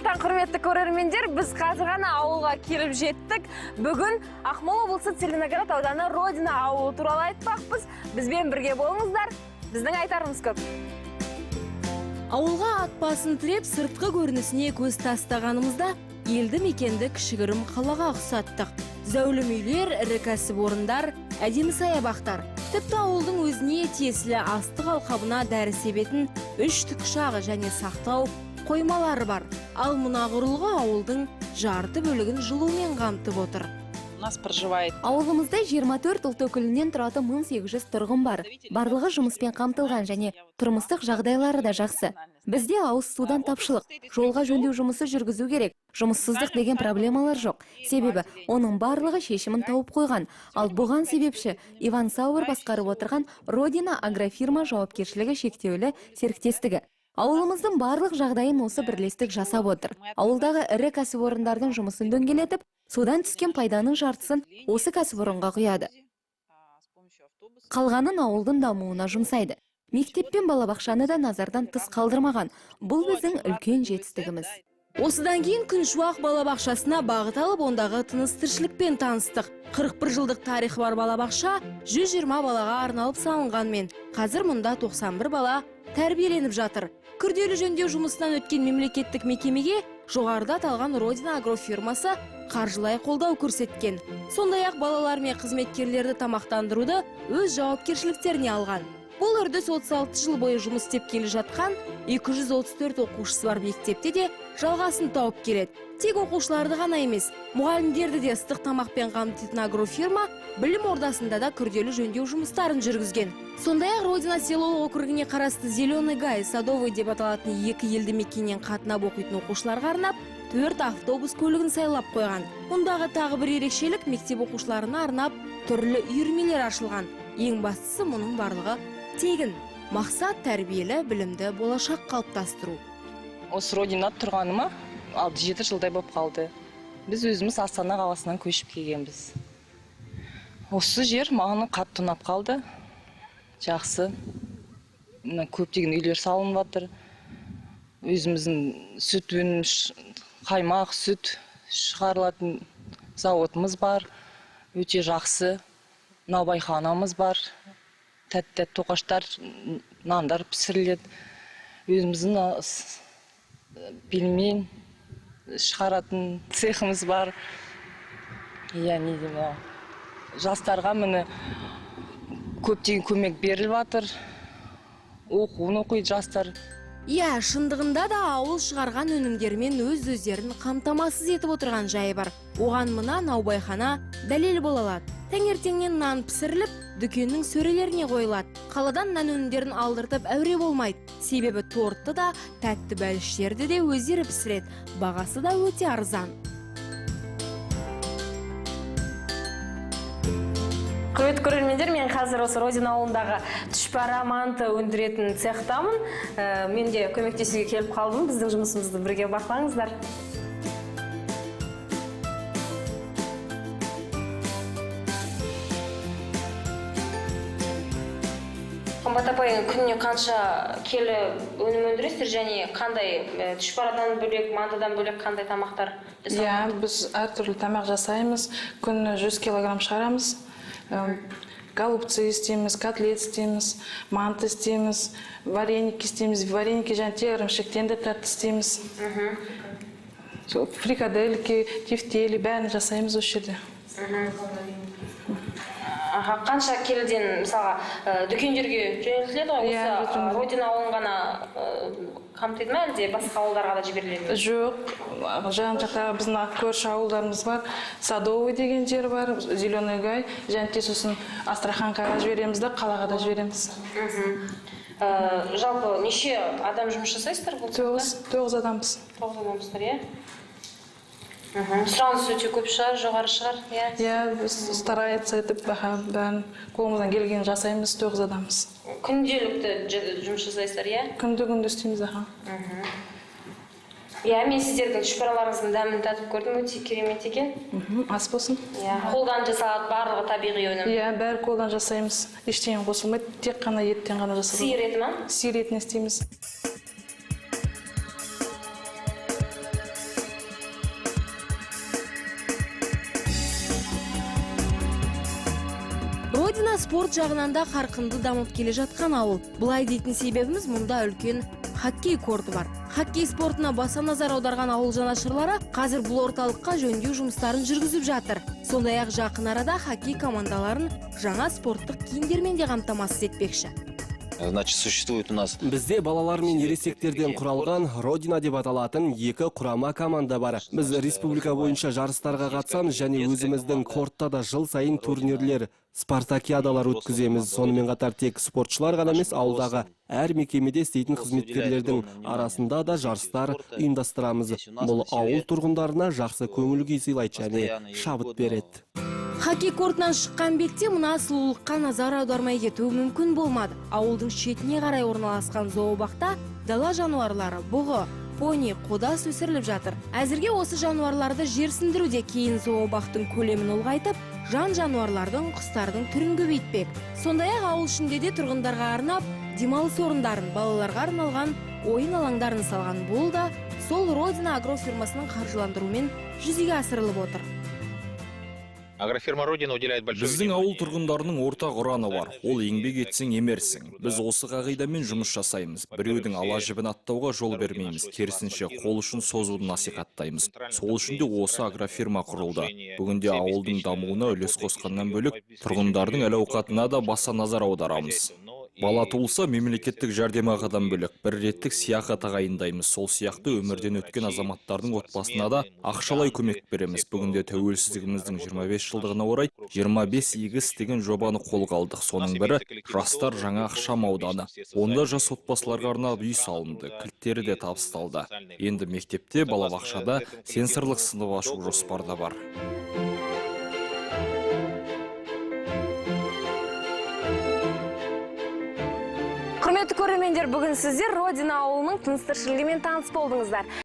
Қайырлы таң, құрметті көрермендер. Біз қазір ғана ауылға келіп жеттік. Бүгін Ақмола облысы Целиноград ауданы Родина ауылы туралы айтпақпыз. Бізбен бірге болыңыздар. Біздің айтарымыз көп. Ауылға ат басын тіреп, сыртқы көрінісіне көз тастағанымызда елді мекенді кішігірім қалаға ұқсаттық. Зәулім үйлер, ірі кәсіпорындар, әдемі саябақтар. Тіпті ауылдың өзіне тиесілі астық алқабына дәрі себетін 3 тікұшағы және сақтау қоймалары бар. Ал мына құрылғы ауылдың жарты бөлігін жылумен қамтып отыр. У нас проживает. Ауылымызда 24 ұлт өкілінен тұратын 1800 тұрғын бар. Барлығы жұмыспен қамтылған және тұрмыстық жағдайлары да жақсы. Бізде ауыз судан тапшылық, жолға жөндеу жұмысы жүргізу керек. Жұмыссыздық деген проблемалар жоқ. Себебі оның барлығы шешімін тауып қойған. Ал бұған себепші Иван Сауэр басқарып отырған Родина агрофирма жауапкершілігі шектеулі серіктестігі. Ауылымыздың барлық жағдайын осы бірлестік жасап отыр. Ауылдағы ірі кәсіпорындардың жұмысын дөңгелетіп, содан түскен пайданың жартысын осы кәсіпорынға құяды. Қалғанын ауылдың дамуына жұмсайды. Мектеп пен балабақшаны да назардан тыс қалдырмаған. Бұл біздің үлкен жетістігіміз. Осыдан кейін Күншуақ балабақшасына бағыт алып, ондағы тыныс тіршілікпен таныстық. 41 жылдық тарихы бар балабақша 120 балаға арналып салынғанмен, қазір мұнда 91 бала тәрбиеленіп жатыр. Күрделі жөндеу жұмысынан өткен мемлекеттік мекемеге жоғарыда аталған Родина агрофирмасы қаржылай қолдау көрсеткен. Сондай-ақ балалар мен қызметкерлерді тамақтандыруды өз жауапкершіліктеріне алған. Бұл үрдіс 36 жыл бойы жұмыс істеп келе жатқан 234 оқушысы бар мектепте де жалғасын тауып келеді. Тек оқушыларды ғана емес, мұғалімдерді де ыстық тамақпен қамтитын агрофирма білім ордасында да күрделі жөндеу жұмыстарын жүргізген. Сондай-ақ Родина селолық округіне қарасты Зеленый Гай, Садовый деп аталатын екі елді мекеннен қатынап оқитын оқушыларға арнап 4 автобус көлігін сайлап қойған. Мұндағы тағы бір ерекшелік мектеп оқушыларына арнап түрлі үйірмелер ашылған. Ең бастысы мұның барлығы тегін. Мақсат тәрбиелі, білімді болашақ қалыптастыру. Осы Родинада тұрғаныма 6-7 жылдай болып қалды. Біз өзіміз Астана қаласынан көшіп келгенбіз. Осы жер маған қатты ұнап қалды. Жақсы. Мына көптеген үйлер салынып жатыр. Өзіміздің сүт өнім, қаймақ, сүт шығарылатын зауытымыз бар. Өте жақсы. Наубайханамыз бар. Тәтті тоқаштар, нандар пісіріледі. Өзіміздің пельмень шығаратын цехымыз бар. Иә, не деймін, жастарға міне көптеген көмек беріліп жатыр. Оқуын оқиды жастар. Иә, шындығында да ауыл шығарған өнімдермен өз-өздерін қамтамасыз етіп отырған жайы бар. Оған мына наубайхана дәлел бола алады. Таңертеңнен нан пісіріліп, дүкеннің сөрелеріне қойылады. Қаладан нан өнімдерін алдыртып әуре болмайды. Себебі тортты да, тәтті бәліштерді де өздері пісіреді. Бағасы да өте арзан. Құрметті көрермендер, мен қазір осы Родина ауылындағы түшпара манты өндіретін цехтамын. Мен де көмектесуге келіп қалдым. Біздің жұмысымызды бірге бақылаңыздар. Қымбат апай, күніне қанша келі өнім өндіресіздер және қандай түшпарадан бөлек, мантыдан бөлек қандай тамақтар жасалады? Иә, біз әртүрлі тамақ жасаймыз. Күніне 100 килограмм шығарамыз. Голубцы істейміз, котлет істейміз, манты істейміз, вареники істейміз, вареники және те ірімшіктен де тәтті істейміз. Фрикадельки, тефтели, бәрін жасаймыз осы жерде. Қанша келіден, мысалға, дүкендерге жөнелтіледі ғой, осы Родина ауылын ғана қамтиды ма, әлде басқа ауылдарға да жіберіледі ме? Жоқ, жан жақтағы біздің көрші ауылдарымыз бар, Садовый деген жер бар, Зеленый Гай, және те сосын Астраханкаға жібереміз да, қалаға да жібереміз. Жалпы неше адам жұмыс жасайсыздар бұл цехта? 9 адамбыз. 9 адамсыздар, иә? Сұраныс өте көп шығар, жоғары шығар, иә? Иә, біз старается етіп, бәрін қолымыздан келгенін жасаймыз, 9 адамбыз. Күнделікті жұмыс жасайсыздар, иә? Күнде-күнде істейміз, аха. Иә, мен сіздердің түшпараларыңыздың дәмін татып көрдім, өте керемет екен. Ас болсын. Иә, қолдан жасалады, барлығы табиғи өнім. Иә, бәрі қолдан жасаймыз. Ештеңе қосылмайды, тек қана еттен ғана жасалады. Сиыр еті ма? Сиыр етін істейміз. Родина спорт жағынан да қарқынды дамып келе жатқан ауыл. Бұлай дейтін себебіміз, мұнда үлкен хоккей корты бар. Хоккей спортына баса назар аударған ауыл жанашырлары қазір бұл орталыққа жөндеу жұмыстарын жүргізіп жатыр. Сондай-ақ жақын арада хоккей командаларын жаңа спорттық киімдермен де қамтамасыз етпекші. Значит, существует у нас Бізде балалар мен ересектерден құралған «Родина» деп аталатын екі құрама команда бар. Біз республика бойынша жарыстарға қатысамыз және өзіміздің кортта да жыл сайын турнирлер, спартакиадалар өткіземіз. Сонымен қатар тек спортшылар ғана емес, ауылдағы әр мекемеде істейтін қызметкерлердің арасында да жарыстар ұйымдастырамыз. Бұл ауыл тұрғындарына жақсы көңіл күй сыйлайды және шабыт береді. Хоккей кортынан шыққан бетте мына сұлулыққа назар аудармай кету мүмкін болмады. Ауылдың шетіне қарай орналасқан зообақта дала жануарлары, бұғы, пони, қодас өсіріліп жатыр. Әзірге осы жануарларды жерсіндіруде, кейін зообақтың көлемін ұлғайтып, жан жануарлардың, құстардың түрін көбейтпек. Сондай-ақ ауыл ішінде де тұрғындарға арнап демалыс орындарын, балаларға арналған ойын алаңдарын салған. Бұл да сол «Родина» агрофирмасының қаржыландыруымен жүзеге асырылып отыр. Агрофирма «Родина» уделяет большое Біздің ауыл тұрғындарының ортақ ұраны бар. Ол: «Еңбек етсең, емерсің». Біз осы қағидамен жұмыс жасаймыз. Біреудің ала жібін аттауға жол бермейміз. Керісінше, қол ұшын созуды насихаттаймыз. Сол үшін де осы агрофирма құрылды. Бүгінде ауылдың дамуына үлес қосқаннан бөлек, тұрғындардың әл ауқатына да баса назар аударамыз. Бала туылса, мемлекеттік жәрдемақыдан бөлек бір реттік сыйақы тағайындаймыз. Сол сияқты өмірден өткен азаматтардың отбасына да ақшалай көмек береміз. Бүгінде тәуелсіздігіміздің 25 жылдығына орай 25 игі іс деген жобаны қолға алдық. Соның бірі — «Жастар жаңа ықшам ауданы». Онда жас отбасыларға арнап үй салынды, кілттері де табысталды. Енді мектепте, балабақшада сенсорлық сынып ашу жоспарда бар. Құрметті көрермендер, бүгін сіздер Родина ауылының тыныс тіршілігімен таныс болдыңыздар.